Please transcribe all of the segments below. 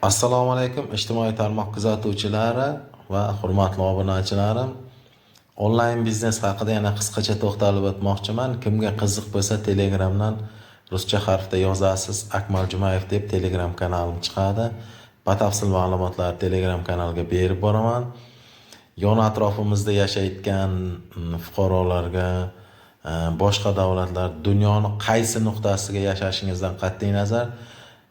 Assalomu alaykum, ijtimoiy tarmoq kuzatuvchilari va hurmatli obunachilarim. Onlayn biznes haqida yana qisqacha to'xtalib o'tmoqchiman. Kimga qiziq bo'lsa, Telegramdan ruscha harfda yozasiz, Akmal Jumayev deb Telegram kanalim chiqadi. Batafsil ma'lumotlarni Telegram kanalga berib boraman. Yon atrofimizda yashayotgan fuqarolarga, boshqa davlatlar, dunyoni qaysi nuqtasiga yashashingizdan qat'iy nazar,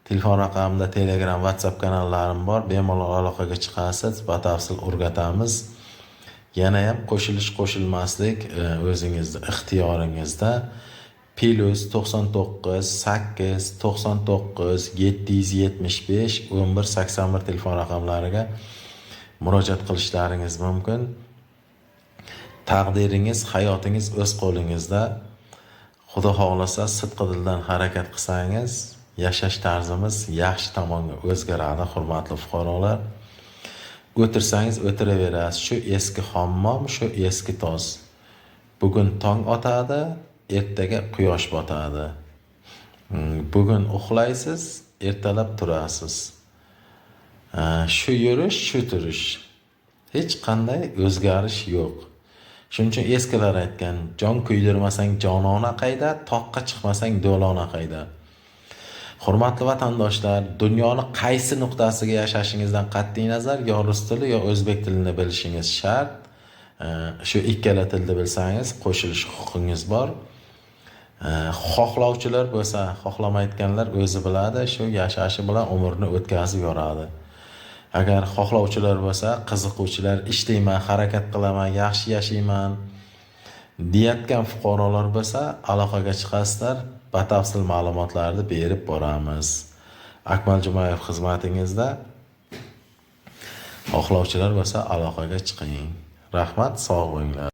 telefon raqamimda Telegram, WhatsApp kanallarim bor. Bemalol aloqaga chiqasiz, batafsil o'rgatamiz. Yana ham qo'shilish qo'shilmaslik o'zingizni ixtiyoringizda. +99 8 99 775 11 81 telefon raqamlariga murojaat qilishlaringiz mumkin. Taqdiringiz, hayotingiz o'z qo'lingizda. Xudo xohlasa, sidqi dildan harakat qilsangiz, yashash tarzimiz yaxshi tomonga o'zgaradi, hurmatli fuqarolar. O'tirsangiz o'tiraverasiz. Shu eski hammom, shu eski tos. Bugun tong otadi, ertaga quyosh botadi. Bugun uxlaysiz, ertalab turasiz. Shu yurish, shu turish. Hech qanday o'zgarish yo'q. Shuning uchun eskilar aytgan: jon kuydirmasang jonona qayda, toqqa chiqmasang do'lona qayda. Hurmatli vatandoshlar, dunyoni qaysi nuqtasiga yashashingizdan qat'iy nazar, yo rus tili, yo o'zbek tilini bilishingiz shart. Shu ikkala tilni bilsangiz, qo'shilish huquqingiz bor. Xohlovchilar bo'lsa, xohlamayotganlar o'zi biladi, shu yashashi bilan umrni o'tkazib yuboradi. Agar xohlovchilar bo'lsa, qiziquvchilar, ishlayman, harakat qilaman, yaxshi yashayman deyotgan fuqarolar bo'lsa, aloqaga chiqasizlar, batafsil ma'lumotlarni berib boramiz. Akmal Jumayev xizmatingizda. Xohlovchilar bo'lsa, aloqaga chiqing. Rahmat, sog' bo'linglar.